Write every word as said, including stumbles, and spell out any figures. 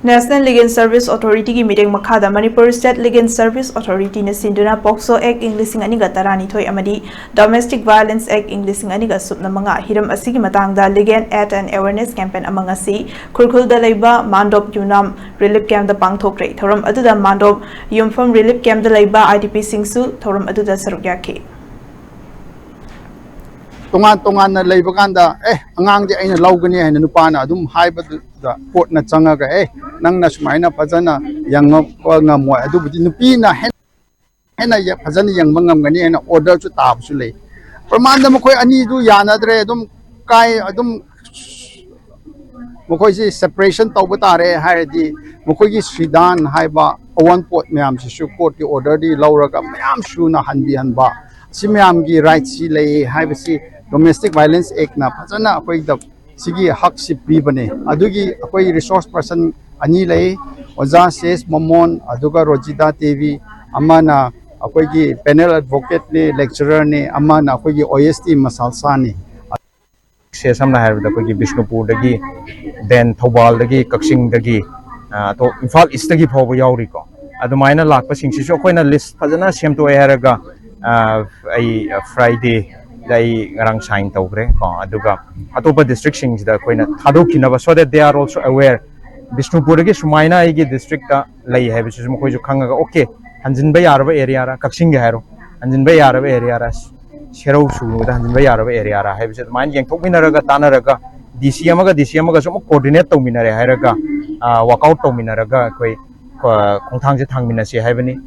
National Legal Service Authority ꯒꯤ ꯃꯤꯠꯌꯦꯡ ꯃꯈꯥꯗ Manipur State Legal Service Authority ꯅ ꯁꯤꯟꯗꯨꯅ POCSO Act ꯏꯪ ꯂꯤꯁꯤꯡ ꯑꯅꯤꯒ ꯇꯔꯥꯅꯤꯊꯣꯏ ꯑꯃꯗꯤ Domestic Violence Act ꯏꯪ ꯂꯤꯁꯤꯡ ꯑꯅꯤꯒ ꯁꯨꯞꯅ ꯃꯉꯥ ꯍꯤꯔꯝ ꯑꯁꯤꯒꯤ ꯃꯇꯥꯡꯗ Legal Aid and Awareness Campaign ꯑꯃ ꯉꯁꯤ ꯈꯨꯔꯈꯨꯜꯗ ꯂꯩꯕ ꯃꯥꯟꯗꯣꯞ ꯌꯨꯅꯥꯝ Relief Camp ꯇ ꯄꯥꯡꯊꯣꯛꯈ꯭ꯔꯦ꯫ ꯊꯧꯔꯝ ꯑꯗꯨꯗ ꯃꯥꯟꯗꯣꯞ ꯌꯨꯝꯐꯝ Relief Camp ꯇ ꯂꯩꯕ I D P ꯁꯤꯡꯁꯨ ꯊꯧꯔꯝ ꯑꯗꯨꯗ ꯁꯔꯨꯛ ꯌꯥꯈꯤ꯫ ꯇꯣꯉꯥꯟ ꯇꯣꯉꯥꯟꯅ ꯂꯩꯕ ꯀꯥꯟꯗ ꯑꯦ ꯑꯉꯥꯡꯗꯤ ꯑꯩꯅ ꯂꯧꯒꯅꯤ ꯍꯥꯏꯅ ꯅꯨꯄꯥꯅ ꯑꯗꯨꯝ ꯍꯥꯏꯕꯗꯨꯗ ꯀꯣꯔꯠꯅ ꯆꯪꯉꯒ ꯑꯦ ꯅꯪꯅ ꯁꯨꯃꯥꯏꯅ ꯐꯖꯅ ꯌꯦꯡꯉꯛꯄ ꯉꯝꯃꯣꯏ, ꯑꯗꯨꯕꯨꯗꯤ ꯅꯨꯄꯤꯅ ꯍꯦꯟꯅ ꯍꯦꯟꯅ ꯌꯦ- ꯐꯖꯅ ꯌꯦꯡꯕ ꯉꯝꯒꯅꯤ ꯍꯥꯏꯅ order ꯁꯨ ꯇꯥꯕꯁꯨ ꯂꯩ꯫ ꯄ꯭ꯔꯃꯥꯟꯗ ꯃꯈꯣꯏ ꯑꯅꯤꯗꯨ ꯌꯥꯅꯗ꯭ꯔꯦ, ꯑꯗꯨꯝ ꯀꯥꯏ ꯑꯗꯨꯝ ꯃꯈꯣꯏꯁꯤ separation ꯇꯧꯕ ꯇꯥꯔꯦ ꯍꯥꯏꯔꯗꯤ ꯃꯈꯣꯏꯒꯤ ꯁꯤꯗꯥꯟ ꯍꯥꯏꯕ ꯑꯋꯥꯡꯄꯣꯠ ꯃꯌꯥꯝꯁꯤꯁꯨ ꯀꯣꯔꯠꯀꯤ order ꯗꯤ ꯂꯧꯔꯒ ꯃꯌꯥꯝ ꯁꯨꯅ ꯍꯟꯕꯤꯍꯟꯕ, ꯁꯤ ꯃꯌꯥꯝꯒꯤ right ꯁꯤ ꯂꯩ ꯍꯥꯏꯕꯁꯤ Domestic Violence Act ꯅ ꯐꯖꯅ ꯑꯩꯈꯣꯏꯗ ꯁꯤꯒꯤ ꯍꯛꯁꯤ ꯄꯤꯕꯅꯦ꯫ ꯑꯗꯨꯒꯤ ꯑꯩꯈꯣꯏ resource person ꯑꯅꯤ ꯂꯩ, ꯑꯣꯖꯥ ꯁꯦꯁ ꯃꯃꯣꯟ ꯑꯗꯨꯒ ꯔꯣꯖꯤꯇꯥ ꯇꯦꯕꯤ, ꯑꯃꯅ ꯑꯩꯈꯣꯏꯒꯤ panel advocate ꯅꯦ, lecturer ꯅꯦ, ꯑꯃꯅ ꯑꯩꯈꯣꯏꯒꯤ O S T ꯃꯁꯥꯜꯁꯥꯅꯤ꯫ ꯁꯦ ꯁꯝꯅ ꯍꯥꯏꯔꯕꯗ ꯑꯩꯈꯣꯏꯒꯤ ꯕꯤꯁꯅꯨꯄꯨꯔꯗꯒꯤ, then ꯊꯧꯕꯥꯜꯗꯒꯤ, ꯀꯛꯆꯤꯡꯗꯒꯤ, ꯑ, ꯑꯇꯣꯞ ꯏꯝꯐꯥꯜ ꯏꯁꯇꯒꯤ ꯐꯥꯎꯕ ꯌꯥꯎꯔꯤꯀꯣ꯫ ꯑꯗꯨꯃꯥꯏꯅ ꯂꯥꯛꯄꯁꯤꯡꯁꯤꯁꯨ ꯑꯩꯈꯣꯏꯅ list ꯐꯖꯅ ꯁꯦꯝꯗꯣꯛꯑꯦ ꯍꯥꯏꯔꯒ, ꯑ, ꯑꯩ Friday ꯗ ꯑꯩ ꯉꯔꯥꯡ sign ꯇꯧꯈ꯭ꯔꯦ ꯀꯣ꯫ ꯑꯗꯨꯒ ꯑꯇꯣꯞꯄ district ꯁꯤꯡꯁꯤꯗ ꯑꯩꯈꯣꯏꯅ ꯊꯥꯗꯣꯛꯈꯤꯅꯕ, so that they are also aware꯫ ꯕꯤꯁꯅꯨꯄꯨꯔꯗꯒꯤ ꯁꯨꯃꯥꯏꯅ ꯑꯩꯒꯤ district ꯇ ꯂꯩ ꯍꯥꯏꯕꯁꯤꯁꯨ ꯃꯈꯣꯏꯁꯨ ꯈꯪꯉꯒ, okay, ꯍꯟꯖꯤꯟꯕ ꯌꯥꯔꯕ area ꯔꯥ, ꯀꯛꯆꯤꯡꯒꯤ ꯍꯥꯏꯔꯣ, ꯍꯟꯖꯤꯟꯕ ꯌꯥꯔꯕ area ꯔꯥ, ꯁꯦꯔꯧ ꯁꯨꯕꯗ ꯍꯟꯖꯤꯟꯕ ꯌꯥꯔꯕ area ꯔꯥ ꯍꯥꯏꯕꯁꯦ ꯑꯗꯨꯃꯥꯏꯅ ꯌꯦꯡꯊꯣꯛꯃꯤꯟꯅꯔꯒ, ꯇꯥꯟꯅꯔꯒ, D C ꯑꯃꯒ D C ꯑꯃꯒꯁꯨ ꯑꯃꯨꯛ coordinate ꯇꯧꯃꯤꯟꯅꯔꯦ ꯍꯥꯏꯔꯒ, ꯑ, work out ꯇꯧꯃꯤꯟꯅꯔꯒ ꯑꯩꯈꯣꯏ, ꯑ, ꯈꯣꯡꯊꯥꯡꯁꯦ ꯊꯥꯡꯃꯤꯟꯅꯁꯤ ꯍꯥꯏꯕꯅꯤ꯫